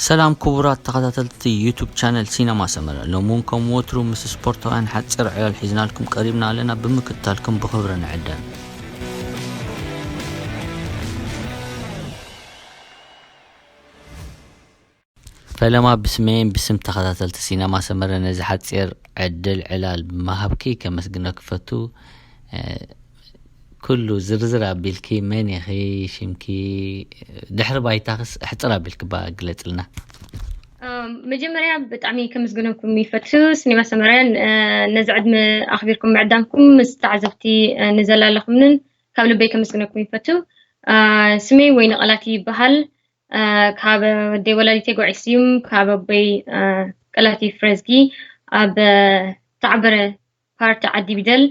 ሰላም ክቡራት ተኸታተልቲ ዩቱብ ቻነል ሲነማ ሰመረ፣ ሎም እውን ከም ወትሩ ምስ ስፖርታውያን ሓፂር ዕላል ሒዝናልኩም ቀሪብና ኣለና። ብምክትታልኩም ብኽብሪ ንዕደም። ፈለማ ብስመይን ብስም ተኸታተልቲ ሲነማ ሰመረ ነዚ ሓፂር ዕድል ዕላል ብምሃብኪ ከመስግነኪ ክፈቱ። ኩሉ ዝርዝር ኣቢልኪ፣ መን ኢኺ፣ ሽምኪ፣ ድሕሪ ባይታኽስ ሕፅር ኣቢልኪ ባ ግለፅልና። መጀመርያ ብጣዕሚ ከመስግነኩም ይፈቱ። ሲኒማ ሰመረ ነዚ ዕድመ ኣኽቢርኩም ምዕዳምኩም፣ ምስ ተዓዘብቲ ንዘላለኹምንን ካብ ልበይ ከመስግነኩም ይፈቱ። ስመይ ወይኒ ቐላቲ ይበሃል። ካብ ኣደይ ወላዲተይ ጎዒ ስዩም፣ ካብ ኣቦይ ቀላቲ ፍረዝጊ ኣብ ተዓበረ ፓርቲ ዓዲ ቢደል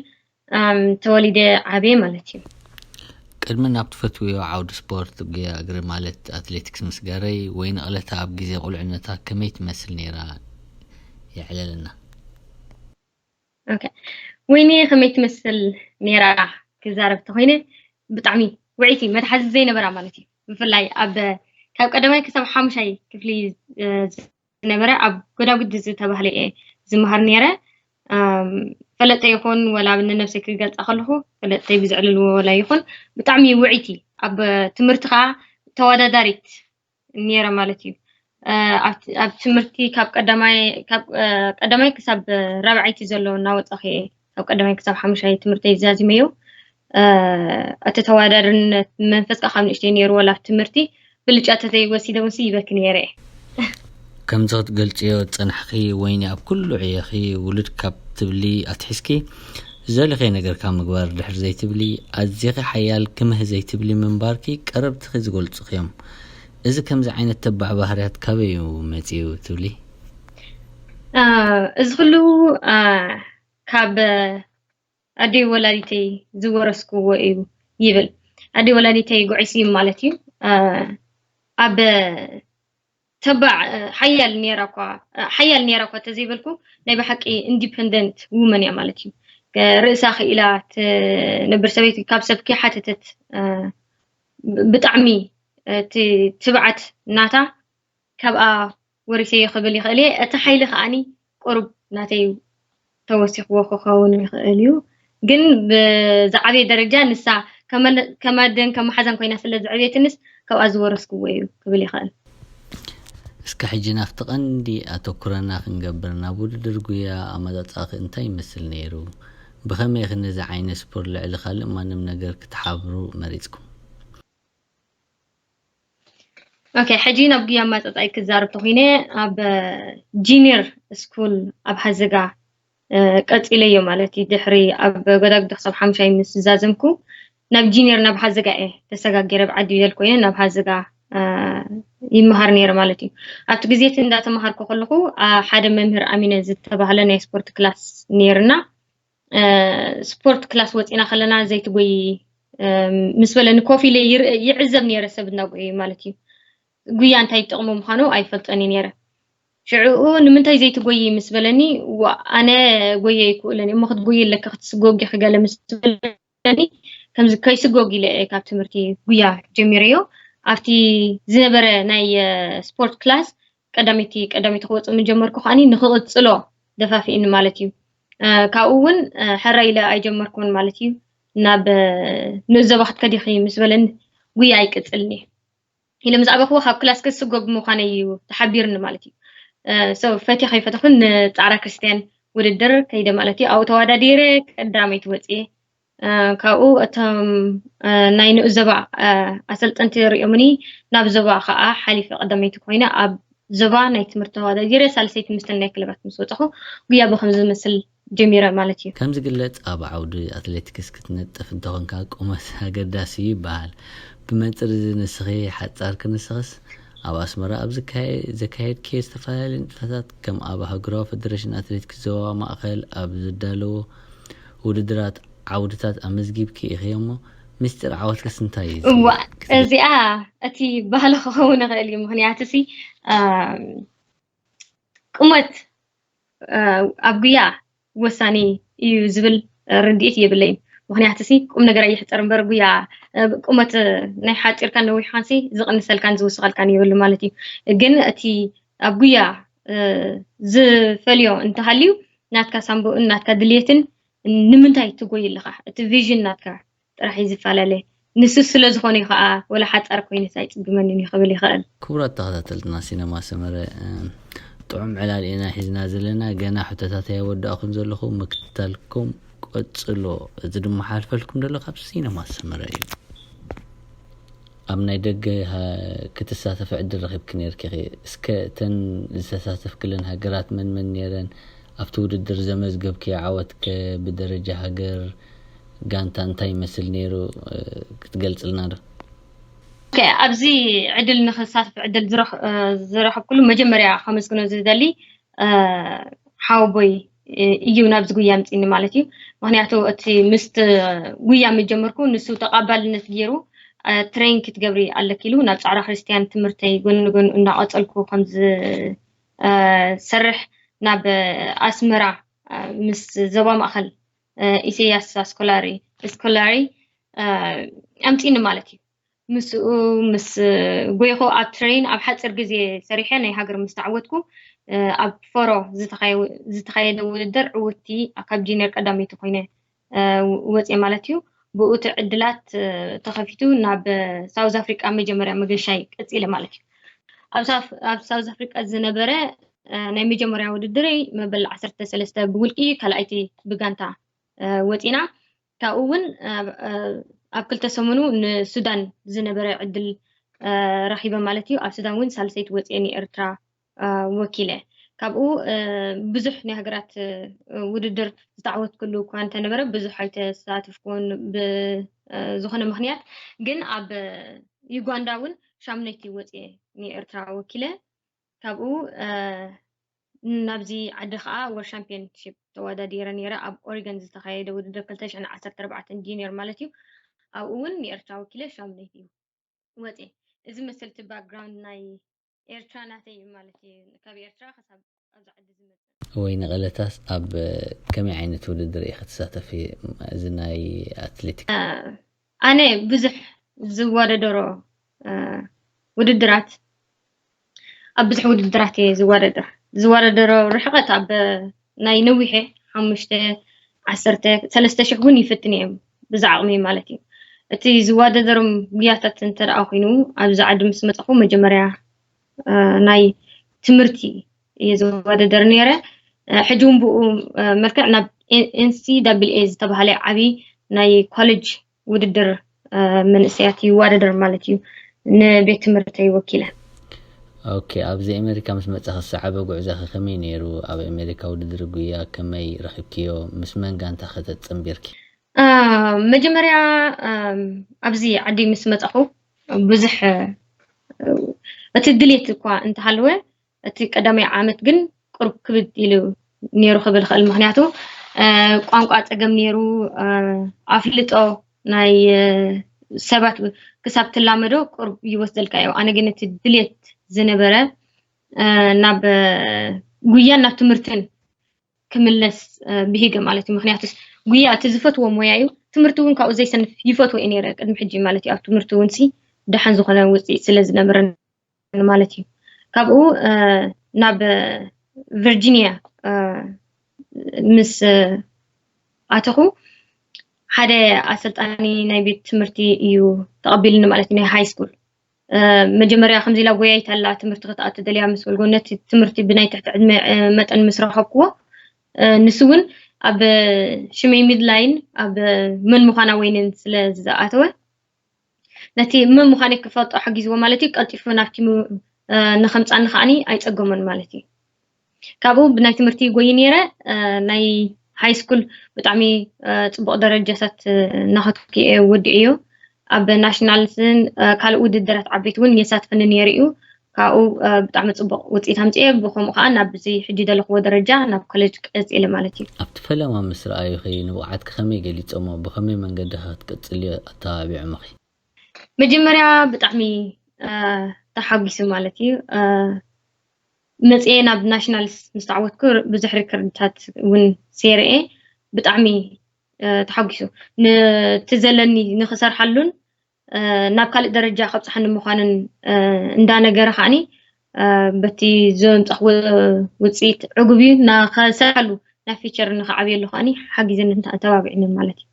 ተወሊደ ዓብየ ማለት እዩ። ቅድሚ ናብ ትፈትውዮ ዓውዲ ስፖርት፣ ጉያ እግሪ ማለት ኣትሌቲክስ ምስጋረይ፣ ወይኒ ቐላቲ ኣብ ግዜ ቁልዕነታ ከመይ ትመስል ነይራ? የዕለልና። ወይኒ ከመይ ትመስል ነይራ ክዛረብ ተኾይነ፣ ብጣዕሚ ውዕይቲ፣ መትሓዚ ዘይነበራ ማለት እዩ። ብፍላይ ኣብ ካብ ቀዳማይ ክሳብ ሓሙሻይ ክፍሊ ዝነበረ ኣብ ጎዳጉዲ ዝተባህለ እየ ዝመሃር ነይረ። ፈለጠ ይኹን ወላ ንነብሰይ ክገልፃ ከለኹ፣ ፈለጠይ ብዝዕልልዎ ወላ ይኹን፣ ብጣዕሚ ውዕይቲ፣ ኣብ ትምህርቲ ከዓ ተወዳዳሪት ነይረ ማለት እዩ። ኣብ ትምህርቲ ካብ ቀዳማይ ክሳብ ራብዓይቲ ዘሎ እናወፃኺ እየ ካብ ቀዳማይ ክሳብ ሓሙሻይ ትምህርተይ ዛዚመዮ። እቲ ተወዳዳርነት መንፈስ ከዓ ካብ ንእሽተይ ነይሩ፣ ወላ ኣብ ትምህርቲ ብልጫ ተተይወሲደ ውንሲ ይበኪ ነይረ እየ። ከምዚ ክትገልፅዮ ዝፀናሕኺ ወይኒ፣ ኣብ ኩሉ ዕየኺ ውሉድ ካብ ትብሊ ኣትሒዝኪ ዝደለኽዮ ነገር ካብ ምግባር ድሕር ዘይትብሊ፣ ኣዚኺ ሓያል ክምህ ዘይትብሊ ምንባርኪ ቀረብትኺ ዝገልፁኺ እዮም። እዚ ከምዚ ዓይነት ተባዕ ባህርያት ካበይ እዩ መፂኡ ትብሊ? እዚ ኩሉ ካብ ኣደይ ወላዲተይ ዝወረስክዎ እዩ ይብል። ኣደይ ወላዲተይ ጉዕይ ስዩም ማለት እዩ። ኣብ ተባዕ ሓያል ነይራ እኳ ሓያል ነይራ እኳ ተዘይበልኩ፣ ናይ ብሓቂ ኢንዲፐንደንት ውመን እያ ማለት እዩ። ርእሳ ክኢላ ትነብር ሰበይቲ፣ ካብ ሰብ ከይሓተተት ብጣዕሚ ትብዓት ናታ ካብኣ ወሪሰዮ ክብል ይኽእል እየ። እቲ ሓይሊ ከዓኒ ቁሩብ ናተይ ተወሲኽዎ ክኸውን ይኽእል እዩ። ግን ብዝዓበየ ደረጃ ንሳ ከም ኣደን ከም መሓዛን ኮይና ስለ ዝዕብየትንስ ካብኣ ዝወረስክዎ እዩ ክብል ይኽእል። እስከ ሕጂ ናብቲ ቀንዲ ኣተኩረና ክንገብር፣ ናብ ውድድር ጉያ ኣመጻጽኣኺ እንታይ ይመስል ነይሩ? ብኸመይ ኢኺ ነዚ ዓይነት ስፖርት ልዕሊ ካልእ ማንም ነገር ክትሓብሩ መሪጽኩም? ኦኬ፣ ሕጂ ናብ ጉያ ኣመጻጽኣይ ክዛረብ ተኾይነ፣ ኣብ ጂኒር ስኩል ኣብ ሃዘጋ ቀጺለዮ ማለት እዩ። ድሕሪ ኣብ ጎዳጉዲ ክሳብ ሓሙሻይ ምስ ዝዛዘምኩ ናብ ጂኒር ናብ ሃዘጋ እየ ተሰጋጊረ። ኣብ ዓዲ ቢደል ኮይነ ናብ ሃዘጋ ይመሃር ነይረ ማለት እዩ። ኣብቲ ግዜ እቲ እንዳተመሃርኩ ከለኹ ሓደ መምህር ኣሚነ ዝተባህለ ናይ ስፖርት ክላስ ነይርና። ስፖርት ክላስ ወፂና ከለና ዘይትጎይ ምስ በለኒ ኮፍ ኢለ ይዕዘብ ነይረ ሰብ እናጎየ ማለት እዩ። ጉያ እንታይ ጥቕሙ ምዃኑ ኣይፈልጦን እየ ነይረ። ሽዕኡ ንምንታይ ዘይትጎይ ምስ በለኒ ኣነ ጎየ ኣይክእለን እሞ ክትጎይ ኣለካ ክትስጎጊ ክገለ ምስ በለኒ ከምዚ ከይስጎግ ኢለ እየ ካብ ትምህርቲ ጉያ ጀሚረዮ። ኣብቲ ዝነበረ ናይ ስፖርት ክላስ ቀዳመይቲ ቀዳመይቲ ክወፅእ ምጀመርኩ ከዓኒ ንክቕፅሎ ደፋፊእኒ ማለት እዩ። ካብኡ እውን ሕራይ ኢለ ኣይጀመርኩን ማለት እዩ። ናብ ንእዘባ ክትከዲኺ ምስ በለኒ ጉያ ኣይቅፅልን እየ ኢለ ምስ ኣበኽዎ ካብ ክላስ ክስጎግ ምዃነ እዩ ተሓቢርኒ ማለት እዩ። ፈትየ ከይፈተኹን ንፃዕራ ክርስትያን ውድድር ከይደ ማለት እዩ። ኣብኡ ተወዳዲረ ቀዳመይቲ ወፅየ። ካብኡ እቶም ናይ ንኡስ ዞባ ኣሰልጠንቲ ሪኦምኒ ናብ ዞባ ከዓ ሓሊፈ ቀዳመይቲ ኮይነ ኣብ ዞባ ናይ ትምህርቲ ተወዳዲረ ሳልሰይቲ ምስትን ናይ ክለባት ምስ ወፀኹ ጉያ ብከም ዝመስል ጀሚረ ማለት እዩ። ከም ዝግለጽ ኣብ ዓውዲ ኣትሌቲክስ ክትነጥፍ እንተኾንካ ቁመት ኣገዳሲ እዩ ይበሃል። ብመንፅር እዚ ንስኺ ሓጻር ክንስኽስ ኣብ ኣስመራ ኣብ ዘካየድክዮ ዝተፈላለዩ ንጥፈታት ከም ኣብ ኣህጉራዊ ፈደረሽን ኣትሌቲክስ ዞባ ማእኸል ኣብ ዝዳለዎ ውድድራት ዓውድታት ኣመዝጊብኪ ኢኺ እሞ፣ ምስጢር ዓወትክስ እንታይ እዩ? እዋ፣ እዚኣ እቲ ባህሊ ክኸውን ይኽእል እዩ። ምኽንያቱ ሲ ቁመት ኣብ ጉያ ወሳኒ እዩ ዝብል ርድኢት የብለይን። ምኽንያቱ ሲ ቁም ነገር ኣይሕፀር እምበር ጉያ ቁመት ናይ ሓፂርካን ነዊሕካን ሲ ዝቕንሰልካን ዝውስኸልካን የብሉ ማለት እዩ። ግን እቲ ኣብ ጉያ ዝፈልዮ እንተሃልዩ ናትካ ሳንቡእን ናትካ ድልየትን ንምንታይ ትጎይ ኣለኻ? እቲ ቪዥን ናትካ ጥራሕ እዩ ዝፈላለ። ንሱ ስለ ዝኾነ እዩ ከዓ ወላ ሓፃር ኮይኑስ ኣይፅግመንን እዩ ክብል ይኽእል። ክቡራት ተኸታተልትና ሲነማ ሰመረ ጥዑም ዕላል ኢና ሒዝና ዘለና። ገና ሕቶታት ኣየወዳእኹን ዘለኹ ምክትታልኩም ቀፅሎ። እዚ ድማ ሓልፈልኩም ዘሎ ካብ ሲነማ ሰመረ እዩ። ኣብ ናይ ደገ ክትሳተፍ ዕድል ረኺብኪ ነርኪ። እስከ እተን ዝተሳተፍክለን ሃገራት መን መን ነይረን? ኣብቲ ውድድር ዘመዝገብክዮ ዓወት ከ ብደረጃ ሃገር፣ ጋንታ እንታይ ይመስል ነይሩ ክትገልጽልና ዶ? ኣብዚ ዕድል ንክሳተፍ ዕድል ዝረኽብኩሉ መጀመርያ ከመስግኖ ዝደሊ ሓወቦይ እዩ ናብዚ ጉያ ምፅኒ ማለት እዩ። ምክንያቱ እቲ ምስቲ ጉያ ምጀመርኩ ንሱ ተቃባልነት ገይሩ ትሬን ክትገብሪ ኣለኪ ኢሉ ናብ ፃዕራ ክርስትያን ትምህርተይ ጎን ንጎን እናቀፀልኩ ከምዝሰርሕ ናብ ኣስመራ ምስ ዞባ ማእከል ኢሰያስ ኣስኮላሪ ስኮላሪ ኣምፂኒ ማለት እዩ። ምስኡ ምስ ጎይኹ ኣብ ትሬን ኣብ ሓፂር ግዜ ሰሪሐ ናይ ሃገር ምስ ተዓወትኩ ኣብ ፎሮ ዝተኻየደ ውድድር ዕውቲ ካብ ጂኒር ቀዳመይቲ ኮይነ ወፅየ ማለት እዩ። ብኡ እቲ ዕድላት ተኸፊቱ ናብ ሳውዝ ኣፍሪቃ መጀመርያ መገሻይ ቀፂለ ማለት እዩ። ኣብ ሳውዝ ኣፍሪቃ ዝነበረ ናይ መጀመርያ ውድድረይ መበል ዓሰርተ ሰለስተ ብውልቂ ካልኣይቲ ብጋንታ ወፂና። ካብኡ እውን ኣብ ክልተ ሰሙኑ ንሱዳን ዝነበረ ዕድል ረኺበ ማለት እዩ። ኣብ ሱዳን እውን ሳልሰይቲ ወፅየ ንኤርትራ ወኪለ። ካብኡ ብዙሕ ናይ ሃገራት ውድድር ዝተዓወትኩሉ እኳ እንተነበረ ብዙሕ ኣይተሳተፍኩን ብዝኾነ ምክንያት። ግን ኣብ ዩጋንዳ እውን ሻምነይቲ ወፅየ ንኤርትራ ወኪለ። ካብኡ ናብዚ ዓዲ ከዓ ወር ሻምፒዮንሺፕ ተወዳዲረ ነይረ። ኣብ ኦሪገን ዝተኻየደ ውድድር ክልተ ሽሕን ዓሰርተ ኣርባዕተን ጂኒየር ማለት እዩ። ኣብኡ እውን ንኤርትራ ወኪለ ሻምነይቲ እዩ ወፅየ። እዚ መሰልቲ ባክግራውንድ ናይ ኤርትራ ናተይ እዩ ማለት እዩ። ካብ ኤርትራ ክሳብ ኣብዚ ዓዲ ዝመፅእ። ወይ ንቐለታስ ኣብ ከመይ ዓይነት ውድድር ኢኺ ትሳተፊ? እዚ ናይ ኣትሌቲክስ ኣነ ብዙሕ ዝወዳደሮ ውድድራት ኣብ ብዙሕ ውድድራት እየ ዝወዳደር። ዝወዳደሮ ርሕቐት ኣብ ናይ ነዊሐ ሓሙሽተ ዓሰርተ ሰለስተ ሽሕ እውን ይፍትን እዮም ብዛ ዓቕሚ ማለት እዩ። እቲ ዝወዳደሮም ጉያታት እንተ ደኣ ኮይኑ ኣብዚ ዓዲ ምስ መጻኹ መጀመርያ ናይ ትምህርቲ እየ ዝወዳደር ነይረ። ሕጂ እውን ብኡ መልክዕ ናብ ኤን ሲ ደብል ኤ ዝተባህለ ዓብዪ ናይ ኮሌጅ ውድድር መንእሰያት ይወዳደር ማለት እዩ። ንቤት ትምህርተይ ወኪለ። ኦኬ፣ ኣብዚ ኣሜሪካ ምስ መጻኺ ዝሰዓበ ጉዕዞኺ ከመይ ነይሩ? ኣብ ኣሜሪካ ውድድር ጉያ ከመይ ረኺብክዮ? ምስ መን ጋንታ ከ ተጸንቢርኪ? መጀመርያ ኣብዚ ዓዲ ምስ መጻኹ ብዙሕ እቲ ድሌት እኳ እንተሃለወ እቲ ቀዳማይ ዓመት ግን ቅሩብ ክብድ ኢሉ ነይሩ ክብል ይኽእል። ምክንያቱ ቋንቋ ፀገም ነይሩ፣ ኣፍልጦ ናይ ሰባት ክሳብ ትላመዶ ቅሩብ ይወስደልካ እዩ። ኣነ ግን እቲ ድሌት ዝነበረ ናብ ጉያን ናብ ትምህርትን ክምለስ ብሂገ ማለት እዩ። ምክንያቱስ ጉያ እቲ ዝፈትዎ ሞያ እዩ። ትምህርቲ እውን ካብኡ ዘይሰንፍ ይፈትዎ እዩ ነይረ ቅድሚ ሕጂ ማለት እዩ። ኣብ ትምህርቲ እውን ሲ ደሓን ዝኾነ ውፅኢት ስለ ዝነበረ ማለት እዩ። ካብኡ ናብ ቨርጂኒያ ምስ ኣተኹ ሓደ ኣሰልጣኒ ናይ ቤት ትምህርቲ እዩ ተቐቢልኒ ማለት እዩ፣ ናይ ሃይ ስኩል። መጀመርያ ከምዚ ኢላ ጎያይት ኣላ ትምህርቲ ክትኣቱ ደልያ ምስ በልጎ ነቲ ትምህርቲ ብናይ ትሕቲ ዕድመ መጠን ምስ ረኸብክዎ ንሱ እውን ኣብ ሽመይ ሚድላይን ኣብ መን ምዃና ወይንን ስለ ዝኣተወ ነቲ መን ምዃነይ ክፈልጦ ሓጊዝዎ ማለት እዩ። ቀልጢፉ ናብ ቲሙ ንኸምፃኒ ከዓኒ ኣይፀገሞን ማለት እዩ። ካብኡ ብናይ ትምህርቲ ጎይ ነይረ። ናይ ሃይ ስኩል ብጣዕሚ ፅቡቕ ደረጃታት እናኸትኩ እየ ወዲዐዮ። ኣብ ናሽናልስን ካልእ ውድድራት ዓበይቲ እውን የሳትፈኒ ነይሩ እዩ። ካብኡ ብጣዕሚ ፅቡቕ ውፅኢት ኣምፅኤ። ብኸምኡ ከዓ ናብዚ ሕጂ ዘለኽዎ ደረጃ ናብ ኮሌጅ ቀፂለ ማለት እዩ። ኣብቲ ፈለማ ምስ ረኣዩኺ ንብቕዓትኪ ከመይ ገሊፆሞ? ብኸመይ መንገዲ ኸ ክትቅፅልዮ ኣተባቢዖምኺ? መጀመርያ ብጣዕሚ ተሓጒሱ ማለት እዩ። መፅኤ ናብ ናሽናልስ ምስ ተዓወትኩ ብዙሕ ሪከርድታት እውን ሴርኤ ብጣዕሚ ተሓጒሱ፣ ነቲ ዘለኒ ንኽሰርሓሉን ናብ ካልእ ደረጃ ከብፅሓኒ ምዃንን እንዳነገረ ከዓኒ በቲ ዘምፀኽዎ ውፅኢት ዕጉብ እዩ። ከሰርሓሉ ናብ ፊቸር ንኽዓብየሉ ከዓኒ ሓጊዘንን ተባቢዕንን ማለት እዩ።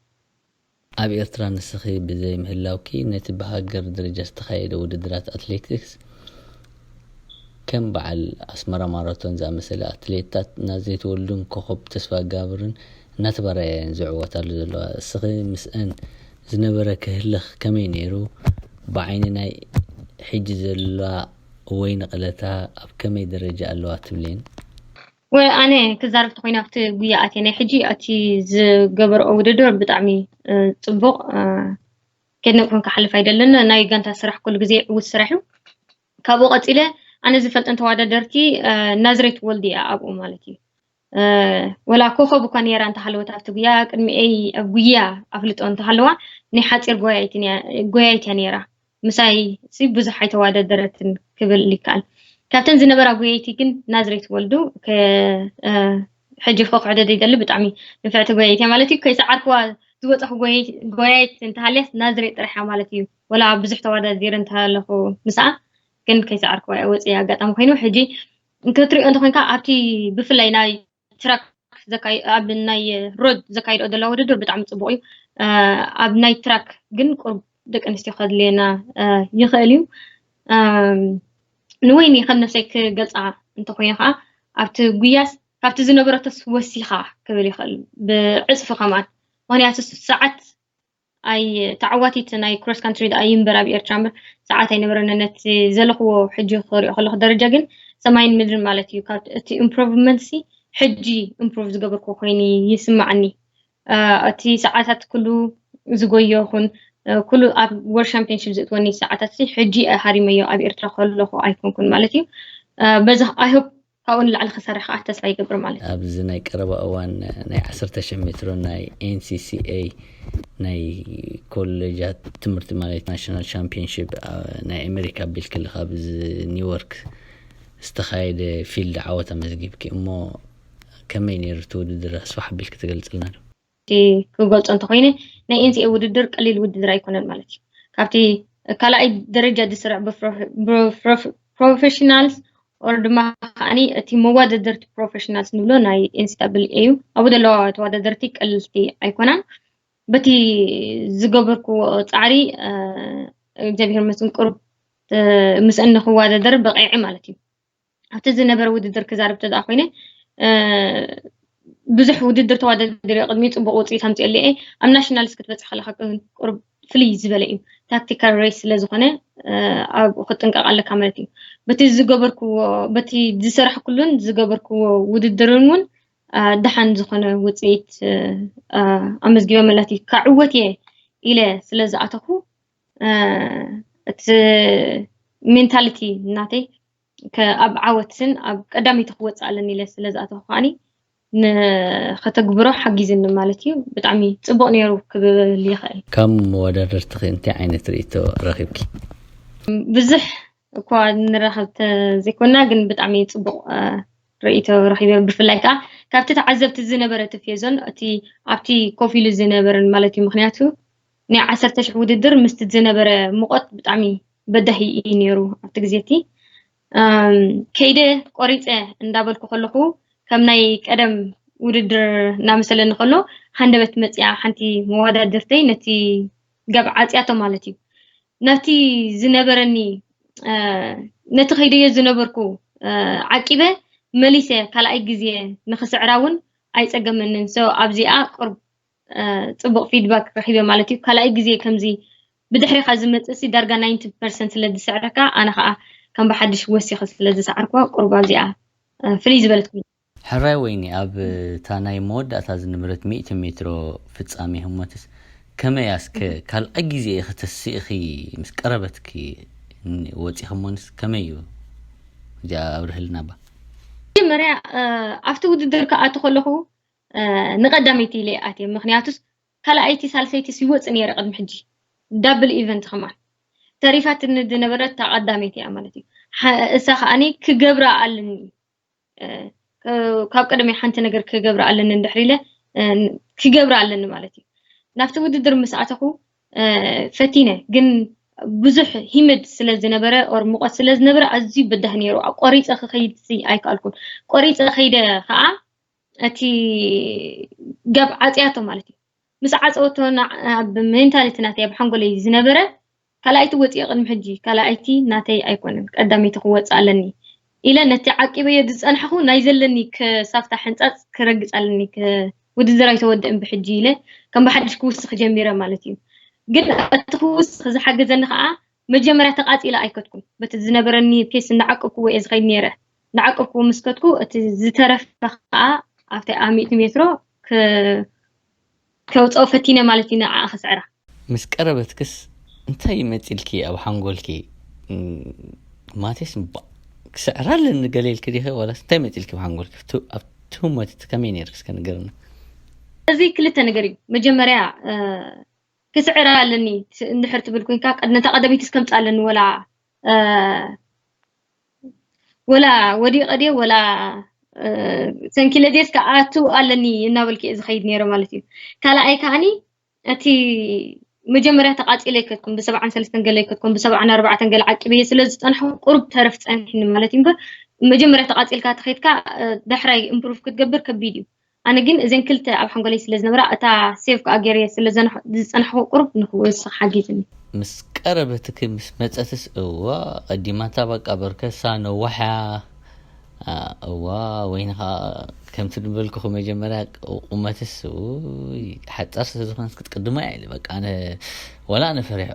ኣብ ኤርትራ ንስኺ ብዘይ ምህላውኪ ነቲ ብሃገር ደረጃ ዝተኻየደ ውድድራት ኣትሌቲክስ ከም በዓል ኣስመራ ማራቶን ዝኣመሰለ ኣትሌታት ናዝሬት ወልዱን ኮኸብ ተስፋጋብርን እናተባረያ እየን ዝዕወታሉ ዘለዋ። እስኺ ምስአን ዝነበረ ክህልኽ ከመይ ነይሩ? ብዓይኒ ናይ ሕጂ ዘለዋ ወይ ንቕለታ ኣብ ከመይ ደረጃ ኣለዋ ትብሌን? ወ ኣነ ክዛረብ ተኮይነ ኣብቲ ጉያ ኣትየ ናይ ሕጂ እቲ ዝገበርኦ ውድድር ብጣዕሚ ጽቡቕ። ከድነቅኩም ክሓልፍ ኣይደልን። ናይ ጋንታ ስራሕ ኩሉ ግዜ ዕውት ስራሕ እዩ። ካብኡ ቀፂለ ኣነ ዝፈልጠን ተዋዳደርቲ ናዝሬት ወልድ እያ ኣብኡ ማለት እዩ። ወላ ኮኸብ እኳ ነይራ እንተሃለወት ኣብቲ ጉያ ቅድሚኤይ ኣብ ጉያ ኣፍልጦ እንተሃለዋ ናይ ሓፂር ጎያይት እያ ነይራ። ምሳይ ብዙሕ ኣይተዋዳደረትን ክብል ይከኣል። ካብተን ዝነበራ ጎየይቲ ግን ናዝሬት ወልዱ ሕጂ ከኩሕደ ዘይደሊ ብጣዕሚ ንፍዕቲ ጎየይቲ ማለት እዩ። ከይሰዓርክዋ ዝበፀኹ ጎያይት እንተሃልያስ ናዝሬት ጥራሕ ማለት እዩ። ወላ ብዙሕ ተዋዳዲር እንተሃለኹ ምስኣ ግን ከይሰዓርክዋ ወፅእ ኣጋጣሚ ኮይኑ ሕጂ ክትሪኦ እንተኮንካ ኣብቲ ብፍላይ ናይ ትራክ ኣብ ናይ ሮድ ዘካይድኦ ዘለዋ ውድድር ብጣዕሚ ፅቡቅ እዩ። ኣብ ናይ ትራክ ግን ቁርብ ደቂ ኣንስትዮ ከድልየና ይኽእል እዩ። ንወይኒ ከም ነፍሰይ ክገልፃ እንተኮይነ ከዓ ኣብቲ ጉያስ ካብቲ ዝነበረቶስ ወሲኻ ክብል ይኽእል ብዕፅፊ ከምኣን። ምክንያቱ ሰዓት ኣይ ተዓዋቲት ናይ ክሮስ ካንትሪ ደኣ ይንበር ኣብ ኤርትራ እምበር ሰዓት ኣይነበረን። ነቲ ዘለኽዎ ሕጂ ክሪኦ ከለኹ ደረጃ ግን ሰማይን ምድርን ማለት እዩ። ካብ እቲ ኢምፕሮቭመንት ሲ ሕጂ ኢምፕሮቭ ዝገበርኩ ኮይኑ ይስማዓኒ። እቲ ሰዓታት ኩሉ ዝጎዮ ኩን ኩሉ ኣብ ወርልድ ሻምፒዮንሽፕ ዝእትወኒ ሰዓታት ሲ ሕጂ ሃሪመዮ ኣብ ኤርትራ ከለኹ ኣይኮንኩን ማለት እዩ። በዚ ኣይ ሆፕ ካብኡ ንላዕሊ ክሰርሕ ከዓ ተስፋ ይገብር ማለት እዩ። ኣብዚ ናይ ቀረባ እዋን ናይ ዓሰርተ ሽሕ ሜትሮ ናይ ኤንሲሲኤ ናይ ኮሌጃት ትምህርቲ ማለት ናሽናል ሻምፒዮንሽፕ ናይ ኣሜሪካ ኣቢልክሊ ካብዚ ኒውዮርክ ዝተኻየደ ፊልድ ዓወት ኣመዝጊብኪ እሞ ከመይ ነይሩ እቲ ውድድር ኣስፋሕ ኣቢልኪ ትገልፅልና ዶ? ክገልፆ እንተኮይነ ናይ ኤንሲኤ ውድድር ቀሊል ውድድር ኣይኮነን ማለት እዩ። ካብቲ ካልኣይ ደረጃ ዝስርዕ ፕሮፌሽናልስ ኦር ድማ ከዓኒ እቲ መዋደደርቲ ፕሮፌሽናልስ ንብሎ ናይ ኤንሲዳብል ኤ እዩ። ኣብኡ ዘለዋ ተዋዳደርቲ ቀልልቲ ኣይኮናን። በቲ ዝገበርክዎ ፃዕሪ እግዚኣብሔር መስን ቁርብ ምስእን ንክዋደደር በቂዐ ማለት እዩ። ኣብቲ ዝነበረ ውድድር ክዛርብ ተደኣ ኮይነ ብዙሕ ውድድር ተዋዳዲረ ቅድሚ ፅቡቅ ውፅኢት ኣምፅኦ ኣለየ። ኣብ ናሽናልስ ክትበፅሕ ከለካ ግን ቁርብ ፍልይ ዝበለ እዩ። ታክቲካል ሬስ ስለ ዝኾነ ኣብኡ ክትጥንቀቕ ኣለካ ማለት እዩ። በቲ ዝገበርክዎ በቲ ዝሰራሕኩሉን ዝገበርክዎ ውድድርን እውን ደሓን ዝኾነ ውፅኢት ኣመዝጊበ መላት እዩ። ካዕወት እየ ኢለ ስለ ዝኣተኹ እቲ ሜንታሊቲ ናተይ ኣብ ዓወትን ኣብ ቀዳመይቲ ክወፅእ ኣለኒ ኢለ ስለ ዝኣተኹ ከዓኒ ንኸተግብሮ ሓጊዝኒ ማለት እዩ። ብጣዕሚ ፅቡቅ ነይሩ ክብል ይኽእል። ካብ መወዳደርትኺ እንታይ ዓይነት ርእይቶ ረኺብኪ? ብዙሕ እኳ ንራኸብ ተዘይኮና ግን ብጣዕሚ ፅቡቅ ርእይቶ ረኺበ። ብፍላይ ከዓ ካብቲ ተዓዘብቲ ዝነበረ ትፌዞን እቲ ኣብቲ ኮፍ ኢሉ ዝነበረን ማለት እዩ። ምክንያቱ ናይ ዓሰርተ ሽሕ ውድድር ምስቲ ዝነበረ ሙቐት ብጣዕሚ በዳሂ እዩ ነይሩ ኣብቲ ግዜ እቲ። ከይደ ቆሪፀ እንዳበልኩ ከለኹ ከም ናይ ቀደም ውድድር እናመሰለኒ ከሎ ሃንደበት መፅያ ሓንቲ መወዳድርተይ ነቲ ጋብ ዓፅያቶ ማለት እዩ። ነቲ ዝነበረኒ ነቲ ከይደዮ ዝነበርኩ ዓቂበ መሊሰ ካልኣይ ግዜ ንክስዕራ እውን ኣይፀገመንን። So ኣብዚኣ ቁርብ ፅቡቅ ፊድባክ ረኪበ ማለት እዩ። ካልኣይ ግዜ ከምዚ ብድሕሪካ ዝመፅእ ሲ ዳርጋ ናይንቲ ፐርሰንት ስለ ዝስዕረካ ኣነ ከዓ ከም ብሓድሽ ወሲኸ ስለ ዝሰዓርኩዋ ቁርብ ኣብዚኣ ፍልይ ዝበለት ኮይና። ሕራይ ወይኒ፣ ኣብ እታ ናይ መወዳእታ ዝነበረት ሚእቲ ሜትሮ ፍጻሜ ህሞትስ ከመይ ኣስከ ካልኣይ ግዜ ኢኺ ተሲእኺ ምስ ቀረበትኪ ወጺኺ እሞንስ ከመይ እዩ? እዚኣ ኣብርህልና እባ። መጀመርያ ኣብቲ ውድድር ክኣቱ ከለኹ ንቀዳመይቲ ኢለ ኣትየ። ምክንያቱስ ካልኣይቲ ሳልሰይቲ ይወፅእ ነይረ ቅድሚ ሕጂ ዳብል ኢቨንት ከማን ተሪፋትኒ ዝነበረት እታ ቀዳመይቲ እያ ማለት እዩ። እሳ ከዓኒ ክገብራ ኣለኒ ካብ ቀደመይ ሓንቲ ነገር ክገብራ ኣለኒ እንድሕር ኢለ ክገብር ኣለኒ ማለት እዩ። ናብቲ ውድድር ምስ ኣተኹ ፈቲነ፣ ግን ብዙሕ ሂመድ ስለ ዝነበረ ኦር ሙቐት ስለ ዝነበረ ኣዝዩ በዳህ ነይሩ። ቆሪፀ ክኸይድ ኣይከኣልኩን። ቆሪፀ ከይደ ከዓ እቲ ጋብ ዓፅያቶ ማለት እዩ። ምስ ዓፀወቶ ኣብ ሜንታሊቲ ናተይ ኣብ ሓንጎለይ ዝነበረ ካልኣይቲ ወፂኦ ቅድሚ ሕጂ ካልኣይቲ ናተይ ኣይኮነን፣ ቀዳመይቲ ክወፅእ ኣለኒ ኢለ ነቲ ዓቂበዮ ዝፀናሕኹ ናይ ዘለኒ ክሳብታ ሕንፃፅ ክረግፅ ኣለኒ፣ ውድድር ኣይተወድእን ብሕጂ ኢለ ከም ብሓድሽ ክውስኽ ጀሚረ ማለት እዩ። ግን እቲ ክውስኽ ዝሓገዘኒ ከዓ መጀመርያ ተቃፂለ ኣይከድኩን። በቲ ዝነበረኒ ፔስ እንዳዓቀብኩዎ እየ ዝኸይድ ነይረ። እንዳዓቀብኩዎ ምስ ከድኩ እቲ ዝተረፈ ከዓ ኣብቲ ኣብ ሚእቲ ሜትሮ ከውፀኦ ፈቲነ ማለት እዩ፣ ንዓኣ ክስዕራ። ምስ ቀረበትክስ እንታይ ይመፅልኪ ኣብ ሓንጎልኪ? ማቴስ ክስዕራ ኣለኒ ገለ ኢልኪ ዲኸ ዋላስ እንታይ መፅልኪ ኣብ ሓንጎልኪ? ኣብቲ ህሞት እቲ ከመይ ነይርክስ ከንገርና። እዚ ክልተ ነገር እዩ። መጀመርያ ክስዕራ ኣለኒ እንድሕር ትብል ኮንካ ነታ ቀደመይቲ እስከምፃ ኣለኒ ወላ ወላ ወዲቐ ድየ ወላ ሰንኪለ ድየስ ክኣቱ ኣለኒ እናበልክ እየ ዝኸይድ ነይረ ማለት እዩ። ካልኣይ ከዓኒ እቲ መጀመርያ ተቃፂለ ኣይከድኩን፣ ብሰብዓን ሰለስተን ገለ ኣይከድኩን፣ ብሰብዓን ኣርባዕተን ገለ ዓቂበየ ስለ ዝፀንሐ ቁሩብ ተረፍ ፀኒሕኒ ማለት እዩ። እምበር መጀመርያ ተቃፂልካ ተኸይድካ ዳሕራይ ኢምፕሩቭ ክትገብር ከቢድ እዩ። ኣነ ግን እዘን ክልተ ኣብ ሓንጎለይ ስለ ዝነበራ እታ ሴቭ ከዓ ገይረየ ስለ ዝፀናሕኩ ቁሩብ ንክወስኽ ሓጊዝኒ። ምስ ቀረበትኪ ምስ መፀትስ እዋ ቀዲማታ በቃ በርከሳ ነዋሕያ እዋ ወይኒ ከዓ ከምቲ ዝበልኩኹ መጀመርያ ቁመትስ ሓፃር ስለ ዝኾነት ክትቅድማ እያ ኢለ በቃ ኣነ ወላ ኣነ ፈሪሕ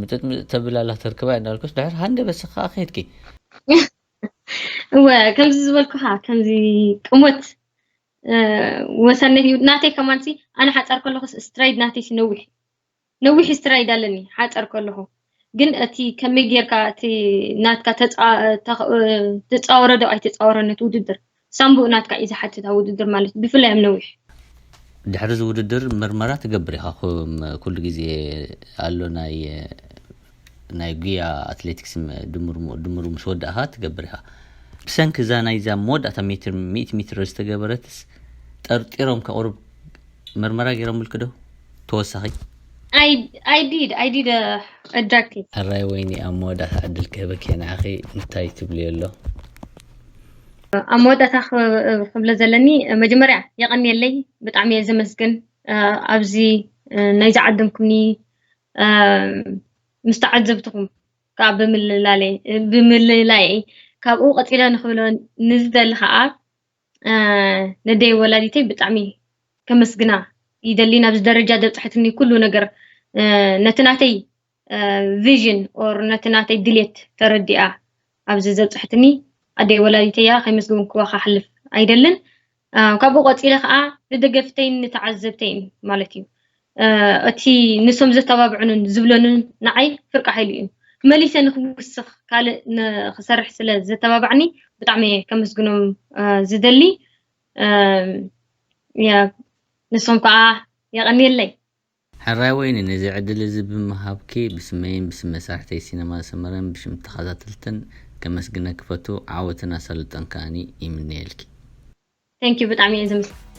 ምጥጥ ተብል ኣላ ተርክባ እንዳልኩስ ድሕር ሃንደ በስኻ ከይድኪ እወ ከምዚ ዝበልኩኻ ከምዚ ቅሞት ወሰነት እዩ ናተይ ከማንሲ ኣነ ሓፃር ከለኹስ ስትራይድ ናተይሲ ነዊሕ ነዊሕ ስትራይድ ኣለኒ ሓፃር ከለኹ ግን እቲ ከመይ ጌርካ እቲ ናትካ ትፃወረዶ ኣይትፃወረን ነቲ ውድድር ሳምቡእ ናትካ እዩ ዝሓትት ኣብ ውድድር ማለት ብፍላይ ኣብ ነዊሕ ድሕሪ እዚ ውድድር ምርመራ ትገብር ኢኻ ኩሉ ግዜ ኣሎ ናይ ናይ ጉያ ኣትሌቲክስ ድምሩ ምስ ወዳእኻ ትገብር ኢኻ ብሰንኪ እዛ ናይዛ መወዳእታ ሜትር ሚእቲ ሜትር ዝተገበረትስ ጠርጢሮም ከቕርብ መርመራ ገይሮምልኪ ዶ ተወሳኺ I did I did a drug test ሕራይ ወይኒ ኣብ መወዳእታ ዕድል ክህበኪ ንዓኺ እንታይ ትብልዮ ኣሎ ኣብ መወዳእታ ክብሎ ዘለኒ መጀመርያ የቐንየለይ ብጣዕሚ እየ ዘመስግን ኣብዚ ናይ ዝዓደምኩምኒ ምስ ተዓዘብትኹም ከዓ ብምልላየ ካብኡ ቀፂለ ንክብሎ ንዝደሊ ከዓ ነደይ ወላዲተይ ብጣዕሚ ከመስግና ይደሊ ናብዚ ደረጃ ዘብፅሐትኒ ኩሉ ነገር ነቲ ናተይ ቪዥን ኦር ነቲ ናተይ ድሌት ተረዲኣ ኣብዚ ዘብፅሐትኒ ኣደይ ወላዲተያ ከይመስገንክዋ ክሓልፍ ኣይደልን ካብኡ ቀፂለ ከዓ ንደገፍተይን ንተዓዘብተይን ማለት እዩ እቲ ንሶም ዘተባብዑንን ዝብለንን ንዓይ ፍርቂ ሓይሉ እዩ መሊሰ ንክውስኽ ካልእ ንክሰርሕ ስለ ዘተባባዕኒ ብጣዕሚ ከመስግኖም ዝደሊ ንሶም ከዓ የቐንየለይ ሕራይ ወይኒ ነዚ ዕድል እዚ ብምሃብኪ ብስመይን ብስም መሳርሕተይ ሲነማ ሰመረን ብሽም ተኸታተልትን ከመስግነኪ ፈቱ ዓወትን ኣሳልጦን ከኣኒ ይምነየልኪ Thank you ብጣዕሚ እየ ዘመስግን